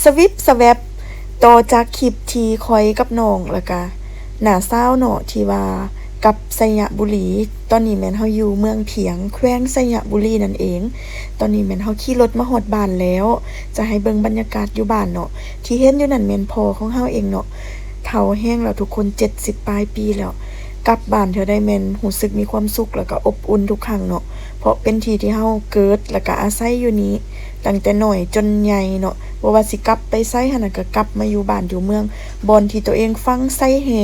ສະວິບສະແວັບ ຕໍ່ຈາກຄລິບທີ່ຂ້ອຍກັບນ້ອງ ແລ້ວກະນ້າສາວເນາະ ທີ່ວ່າກັບໄຊຍະບູລີ. ຕອນນີ້ແມ່ນເຮົາຢູ່ເມືອງພຽງ ແຂວງໄຊຍະບູລີນັ້ນເອງ. ຕອນນີ້ແມ່ນເຮົາຂີ່ລົດມາຮອດບ້ານແລ້ວ. ຈະໃຫ້ເບິ່ງບັນຍາກາດຢູ່ບ້ານເນາະ. ທີ່ເຫັນຢູ່ນັ້ນແມ່ນພໍ່ຂອງເຮົາເອງເນາະ. ເຖົ້າແຮງແລ້ວທຸກຄົນ ເຈັດສິບປາຍປີແລ້ວ. ກັບບ້ານເທື່ອໃດແມ່ນຮູ້ສຶກມີຄວາມສຸກ ແລ້ວກະອົບອຸ່ນທຸກຄັ້ງເນາະ. ເພາະເປັນທີ່ທີ່ເຮົາເກີດ ແລ້ວກະອາໄສຢູ່ນີ້ ຕັ້ງແຕ່ນ້ອຍຈົນໃຫຍ່ເນາະ. ບໍ່ວ່າຊິກັບໄປໃສຫັ້ນນະ ກະກັບມາຢູ່ບ້ານຢູ່ເມືອງ ບ່ອນທີ່ໂຕເອງຝັງໄຊແຮ່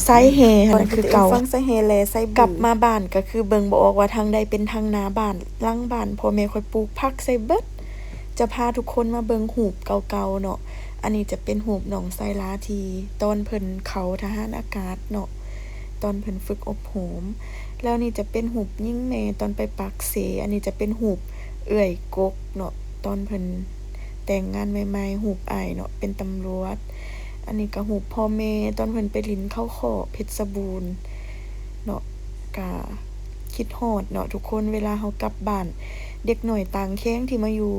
ໄຊແຮ່ຫັ້ນນະຄືເກົ່າ. ຝັງໄຊແຮ່ແລໄຊບື ກັບມາບ້ານກະຄືເບິ່ງບໍ່ອອກວ່າທາງໃດເປັນທາງໜ້າບ້ານ ຫຼັງບ້ານ. ພໍ່ແມ່ຂ້ອຍປູກຜັກໃສ່ເບິດ. ຈະພາທຸກຄົນມາເບິ່ງຮູບເກົ່າໆເນາະ. ອັນນີ້ຈະເປັນຮູບນ້ອງໄຊລາທີ່ຕອນເພິ່ນເຂົ້າທະຫານອາກາດເນາະ ຕອນເພິ່ນຝຶກອົບຮົມ. ແລ້ວນີ້ຈະເປັນຮູບຍິງແມ່ຕອນໄປປາກເຊ. ອັນນີ້ຈະເປັນຮູບເອື້ອຍກົກເນາະ ຕອນເພິ່ນແຕ່ງງານໃໝ່ໆ ຮູບອ້າຍເນາະ ເປັນຕຳຫຼວດ. ອັນນີ້ກະຮູບພໍ່ແມ່ຕອນເພິ່ນໄປຫຼິ້ນເຂົ້າຄໍ້ເພັດສະບູນເນາະ. ກະຄິດຮອດເນາະທຸກຄົນ ເວລາເຮົາກັບບ້ານ. ເດັກນ້ອຍຕ່າງແຂວງທີ່ມາຢູ່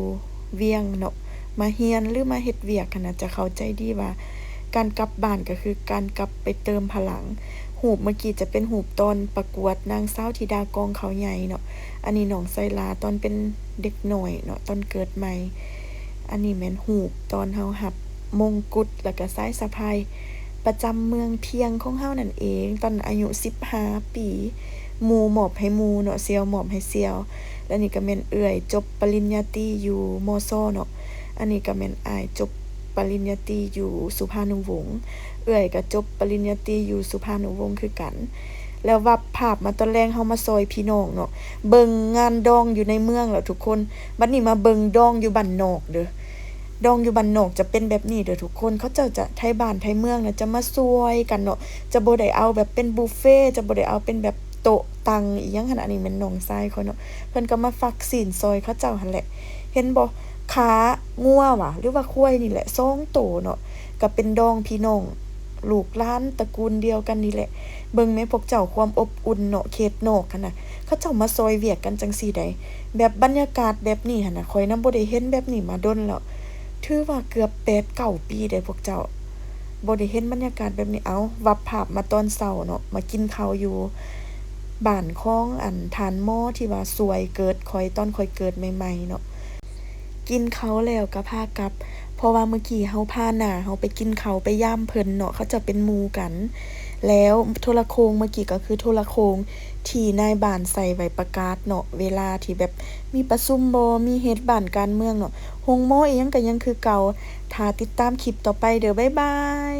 ວຽງເນາະ ມາຮຽນ ຫຼື ມາເຮັດວຽກຫັ້ນນະ ຈະເຂົ້າໃຈດີວ່າ ການກັບບ້ານກະຄືການກັບໄປເຕີມພະລັງ. ຮູບເມື່ອກີ້ຈະເປັນຮູບຕອນປະກວດນາງສາວທິດາກອງເຂົ້າໃຫຍ່ເນາະ. ອັນນີ້ນ້ອງໄຊລາຕອນເປັນເດັກນ້ອຍເນາະ ຕອນເກີດໃໝ່. ອັນນີ້ແມ່ນຮູບຕອນເຮົາຮັບມົງກຸດ ແລ້ວກະສາຍສະພາຍປະຈຳເມືອງພຽງຂອງເຮົານັ້ນເອງ ຕອນອາຍຸສິບຫ້າປີ. ໝູ່ມອບໃຫ້ໝູ່ເນາະ ສ່ຽວມອບໃຫ້ສ່ຽວ. ແລະນີ້ກະແມ່ນເອື້ອຍຈົບປະລິນຍາຕີຢູ່ ມຊ ເນາະ. ອັນນີ້ກະແມ່ນອ້າຍຈົບປະລິນຍາຕີຢູ່ສຸພານຸວົງ. ເອື້ອຍກະຈົບປະລິນຍາຕີຢູ່ສຸພານຸວົງຄືກັນ. ແລ້ວວັບພາບມາຕອນແລງ ເຮົາມາຊ່ອຍພີ່ນ້ອງເນາະ ເບິ່ງງານດອງຢູ່ໃນເມືອງແລ້ວທຸກຄົນ. ບັດນີ້ມາເບິ່ງດອງຢູ່ບ້ານນອກເດີ້. ດອງຢູ່ບ້ານນອກຈະເປັນແບບນີ້ເດີ້ທຸກຄົນ. ເຂົາເຈົ້າຈະ ໄທບ້ານໄທເມືອງນະ ຈະມາຊ່ວຍກັນເນາະ. ຈະບໍ່ໄດ້ເອົາແບບເປັນບຸບເຟ ຈະບໍ່ໄດ້ເອົາເປັນແບບໂຕະຕັ່ງອີ່ຫຍັງຫັ້ນ. ອັນນີ້ແມ່ນນ້ອງຊາຍຂ້ອຍເນາະ ເພິ່ນກະມາຟັກຊີ້ນຊ່ອຍເຂົາເຈົ້າຫັ້ນແຫຼະ. ເຫັນບໍ່ ຂາງົວຫວາ ຫຼືວ່າຄວາຍນີ້ແຫຼະ ສອງໂຕເນາະ. ກະເປັນດອງພີ່ນ້ອງ ລູກຫຼານຕະກູນດຽວກັນນີ້ແຫຼະ. ເບິ່ງແມ້ພວກເຈົ້າ ຄວາມອົບອຸ່ນເນາະ ເຂດນອກຫັ້ນນະ ເຂົາເຈົ້າມາຊ່ອຍວຽກກັນຈັ່ງຊີ້ໃດ໋. ແບບບັນຍາກາດແບບນີ້ຫັ້ນນະ ຂ້ອຍນຳບໍ່ໄດ້ເຫັນແບບນີ້ມາດົນແລ້ວ. ຖືວ່າເກືອບແປດເກົ້າປີໄດ໋ພວກເຈົ້າ ບໍ່ໄດ້ເຫັນບັນຍາກາດແບບນີ້. ເອົາ ວັບພາບມາຕອນເຊົ້າເນາະ ມາກິນເຂົ້າຢູ່ບ້ານຂອງ ອັນ ທ່ານໝໍທີ່ວ່າຊ່ວຍເກີດຂ້ອຍ ຕອນຂ້ອຍເກີດໃໝ່ໆເນາະ. ກິນເຂົ້າແລ້ວກະພາກັບ ເພາະວ່າເມື່ອກີ້ເຮົາພານ້າເຮົາໄປກິນເຂົ້າ ໄປຢາມເພິ່ນເນາະ ເຂົາເຈົ້າເປັນໝູ່ກັນ. ແລ້ວໂທລະໂຄ່ງເມື່ອກີ້ກະຄືໂທລະໂຄ່ງທີ່ນາຍບ້ານໃສ່ໄວ້ປະກາດເນາະ ເວລາທີ່ແບບມີປະຊຸມບໍ ມີເຫດການການເມືອງເນາະ. ໂຮງໝໍອີ່ຫຍັງກະຍັງຄືເກົ່າ. ຖ້າຕິດຕາມຄລິບຕໍ່ໄປເດີ້ ບາຍບາຍ.